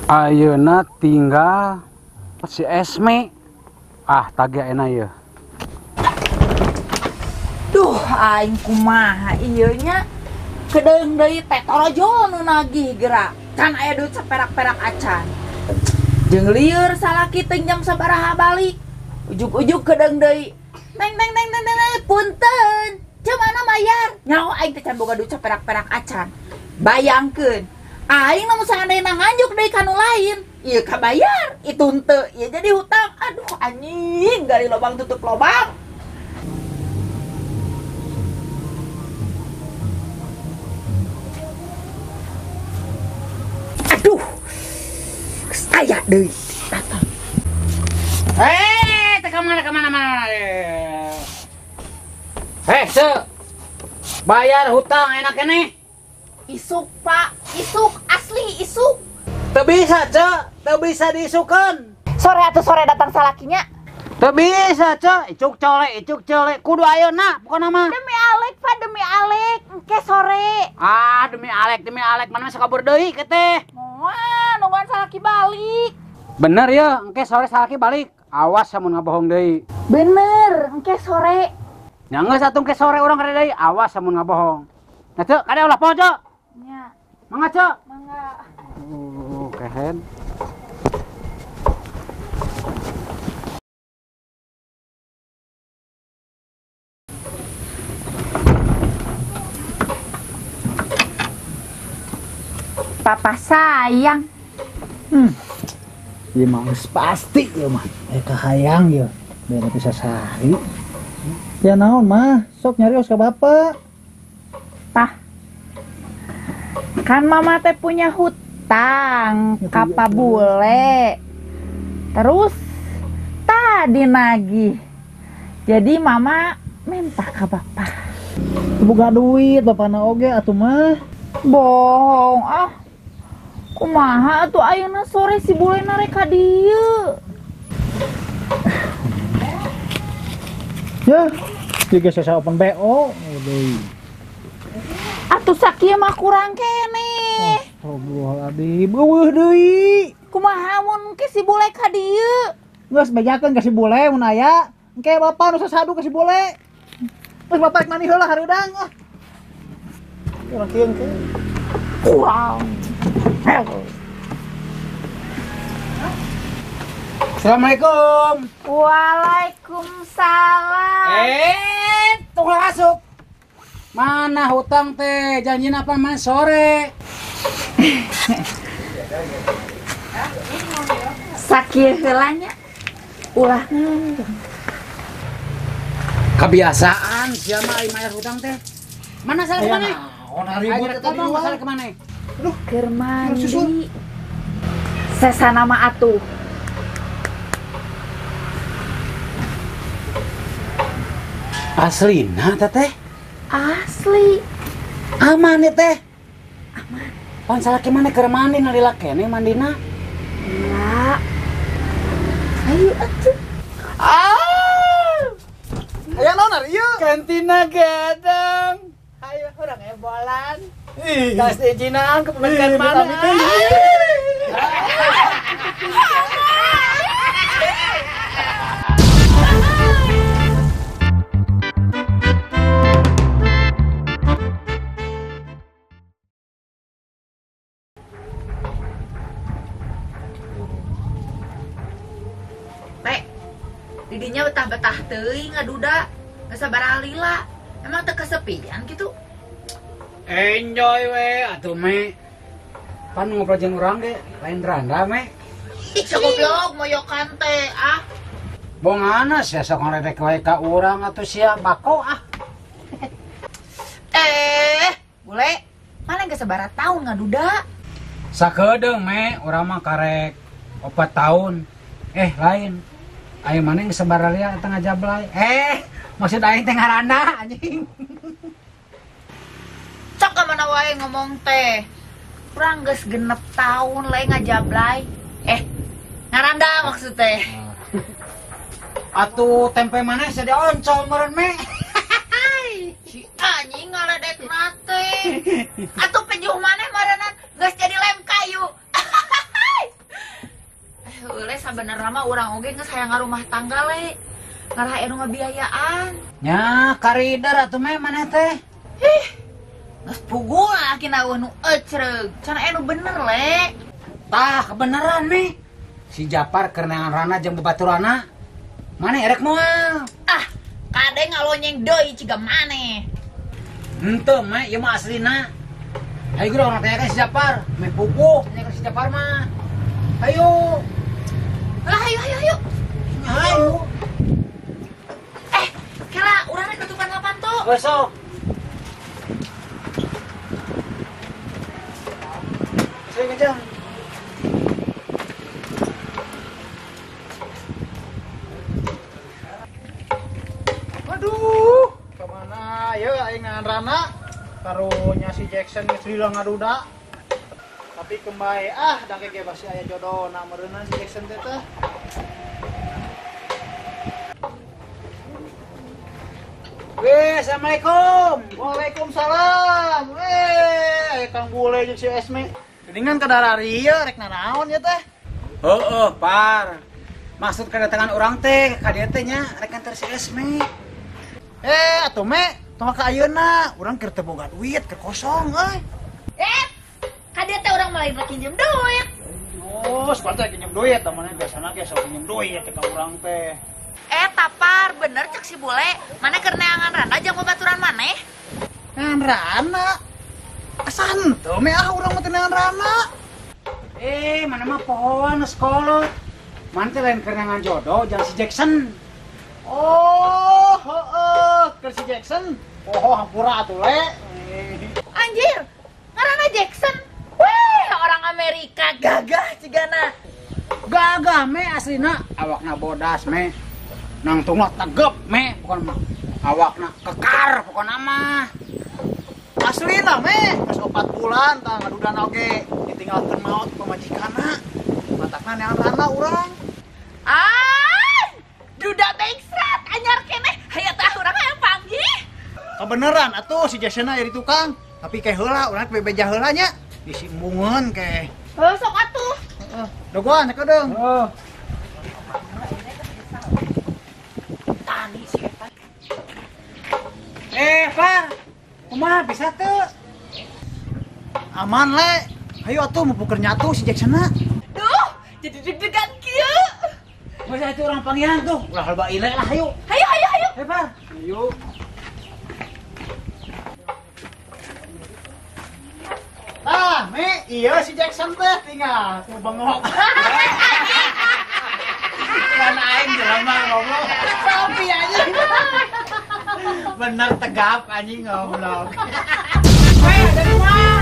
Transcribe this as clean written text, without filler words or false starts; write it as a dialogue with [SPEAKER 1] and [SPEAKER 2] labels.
[SPEAKER 1] Ayeuna tinggal si Esme. Ah, tagih ayeuna ieu.
[SPEAKER 2] Duh, aing kumaha ieu nya? Kedeung deui teh torojol nu nagih geura. Kan aya duit saperak-perak acan. Jeung lieur salaki teh jam sabaraha balik. Ujug-ujug kedeung deui. Neng neng neng neng neng punten. Ceu mana mayar? Nyaho aing teh can boga duit saperak-perak acan. Bayangkeun, aing lamun saandayna nganjuk deui ka nu lain, ieu kabayar, itu henteu, ieu jadi hutang. Aduh anjing, gali lobang tutup lobang. Aduh, aya deui datang.
[SPEAKER 1] Hei, teh ka mana mana. Hei, se. Bayar hutang enak keneh.
[SPEAKER 2] Isuk, Pak. Isuk, asli isuk.
[SPEAKER 1] Teu bisa, Cek. Teu bisa diisukeun.
[SPEAKER 2] Sore atuh sore datang salakinya.
[SPEAKER 1] Teu bisa, Cek. Icuk colek, kudu ayeuna pokona mah.
[SPEAKER 2] Demi Alek, Pak, demi Alek. Engke sore.
[SPEAKER 1] Ah, demi Alek, mana sok kabur deui ke teh.
[SPEAKER 2] Moal, nungguan salaki balik.
[SPEAKER 1] Bener ya, engke sore salaki balik. Awas samun ngabohong deui.
[SPEAKER 2] Bener, engke sore.
[SPEAKER 1] Nya geus atuh engke sore urang kade deui, awas samun ngabohong. Nah, Cek, kade ulah poho, Cek.
[SPEAKER 2] Nya.
[SPEAKER 1] Mangga, Cek.
[SPEAKER 2] Mangga.
[SPEAKER 1] Kehen.
[SPEAKER 2] Papa sayang.
[SPEAKER 3] Ieu mah geus pasti ieu mah. Kahayang ieu. Bere bisa sehari. Ya naon mah, sok nyarios ka bapak.
[SPEAKER 2] Tah. Kan mama teh punya hutang ka Pak Bule. Terus tadi nagih. Jadi mama minta ka bapak.
[SPEAKER 3] Boga duit bapana oge atuh mah.
[SPEAKER 2] Bohong ah. Kumaha atuh ayeuna sore si bule narek ka dieu.
[SPEAKER 3] Ya, tiga sesa open BO deui.
[SPEAKER 2] Atuh sakieu mah kurang keneh.
[SPEAKER 3] Astagfirullahaladzim, eueuh deui.
[SPEAKER 2] Kumaha mun ke si bule ka dieu?
[SPEAKER 3] Geus bejakeun ka si bule mun aya. Engke bapak nu sasadu ka si bule. Geus bapak rek mandi heula hareudang ah. Urang kieu engke.
[SPEAKER 2] Kurang.
[SPEAKER 1] Assalamualaikum.
[SPEAKER 2] Waalaikumsalam.
[SPEAKER 1] Tunggu masuk. Mana hutang teh? Janjiin apa mana sore?
[SPEAKER 2] Sakieu heula nya. Ulah nganjuk.
[SPEAKER 1] Kebiasaan sia mah aing mayar hutang teh. Mana salah kemana?
[SPEAKER 3] Naon ribut eta di luar.
[SPEAKER 1] Salah kemana?
[SPEAKER 3] Aduh,
[SPEAKER 2] keur mandi. Sesana mah atuh.
[SPEAKER 1] Aslina teteh?
[SPEAKER 2] Asli.
[SPEAKER 1] Aman ya teh?
[SPEAKER 2] Aman.
[SPEAKER 1] Pan salaki mana keur mandi nalila keneh mandina?
[SPEAKER 2] Enggak. Ayo atuh.
[SPEAKER 1] Ah!
[SPEAKER 3] Aya naon ari ieu?
[SPEAKER 1] Kantina gedeng. Ayo urang ebolan. Tas izinan ke pemerintahan mana?
[SPEAKER 2] Didinya betah-betah teuing ngaduda, geus sabaraha lila. Emang teu kesepian gitu?
[SPEAKER 1] Enjoy we atuh me. Pan ngobrol jeung urang ge lain randa me.
[SPEAKER 2] Goblok moyokan teh ah.
[SPEAKER 1] Bongana sia sok ngaledek wae ka urang atuh sia bako ah.
[SPEAKER 2] Bule, mana geus sabaraha taun ngaduda?
[SPEAKER 1] Sakedeung me, urang mah karek 4 tahun. Lain. Ayo mana yang sabaraha lia eta ngajablay. Maksud aing teh ngaranda anjing.
[SPEAKER 2] Cok ka mana wae ngomong teh. Urang geus 6 tahun le ngajablay. Ngaranda maksud teh.
[SPEAKER 1] Atuh tempe mana sia dioncol meureun me.
[SPEAKER 2] Si anjing ngaledekna teh. Atuh pejuh maneh marenan geus jadi lem kayu. mah urang oge geus hayang ngarumah tangga le. Ngarah anu ngabiayaan.
[SPEAKER 1] Nya karider atuh meh maneh teh.
[SPEAKER 2] Ih. Geus puguh lalakina eueuh nu ecreug. Can aya nu bener le.
[SPEAKER 1] Tah kebeneran meh. Si Japar keur neangan rana jeung babaturana. Maneh erek moal.
[SPEAKER 2] Ah, kade ngalonyeng deui ciga maneh.
[SPEAKER 1] Henteu meh ieu mah aslina. Ayo guru orang tanyakan si Japar, meh puguh tanyakan si Japar mah. Ayo.
[SPEAKER 2] Lah ayo ayo ayo.
[SPEAKER 1] Ayo.
[SPEAKER 2] Kira urang rek nutupan kapan tuh?
[SPEAKER 1] Besok. Saya ngejang.
[SPEAKER 3] Aduh, kemana ya aing ngan rana? Karunya si Jackson geus lila ngaduda. Tapi kembali ah da ge pasti aya jodona meureunna si Jackson teh teh.
[SPEAKER 1] Weh, assalamualaikum.
[SPEAKER 3] Waalaikumsalam. Weh, Kang Bule jeung si Esme. Geuningan ka darari ieu rek nanaon ya teh?
[SPEAKER 1] Heeh, Par. Maksud kedatangan urang teh ka dieu teh nya rek nganter si Esme.
[SPEAKER 3] Eh, atuh me, tong ka ayeuna, urang keur teu boga duit, keur kosong euy.
[SPEAKER 2] Eh, ka dieu teh urang mah lain rek pinjem duit.
[SPEAKER 3] Oh, sepatutnya pinjem duit, temannya biasana ge sok pinjem duit ka urang teh.
[SPEAKER 2] Eh, tapar, bener cek si bule. Maneh keur neangan rana jeung babaturan maneh?
[SPEAKER 3] Neangan rana? Asa henteu me ah urang mah teu neangan rana.
[SPEAKER 1] Eh, maneh mah pohoan sekolah. Maneh teh lain keur neangan jodoh jeung si Jackson.
[SPEAKER 3] Oh, heeh, keur si Jackson. Poho hampura atuh le.
[SPEAKER 2] Anjir, ngaranna Jackson. Weh, orang Amerika gagah cigana.
[SPEAKER 1] Gagah me aslina, awakna bodas me. Nangtungna tegep me, bukan mah. Awakna kekar pokona mah.
[SPEAKER 3] Aslina me, geus 4 bulan tah ngadudana oge ditinggalkeun maot pamajikanna. Matakna neangan rana urang.
[SPEAKER 2] Ah, duda bangsat anyar keneh. Hayo tah urang hayang panggih.
[SPEAKER 3] Kebeneran atuh si Jackson aya di tukang. Tapi ke heula urang bebeja heula nya. Bisi embungeun ke.
[SPEAKER 2] Heuh sok atuh.
[SPEAKER 3] Heeh. Dogoan sakedeung.
[SPEAKER 1] Heeh. Eh, Par. Kumaha bisa teu?
[SPEAKER 3] Aman le. Hayu atuh mupuker nyatu si Jackson-na.
[SPEAKER 2] Duh, jadi deg-degan kieu.
[SPEAKER 1] Masa itu orang panggilan tuh. Ulah loba ile lah hayu.
[SPEAKER 2] Hayu hayu hayu.
[SPEAKER 1] Hayu, Par. Hayu.
[SPEAKER 3] Ah, me, iya si Jackson teh tinggal tuh bengok.
[SPEAKER 1] Kan aing jelema goblok.
[SPEAKER 3] Sapi aja.
[SPEAKER 1] Bener tegap anjing goblok. Weh, dari mana?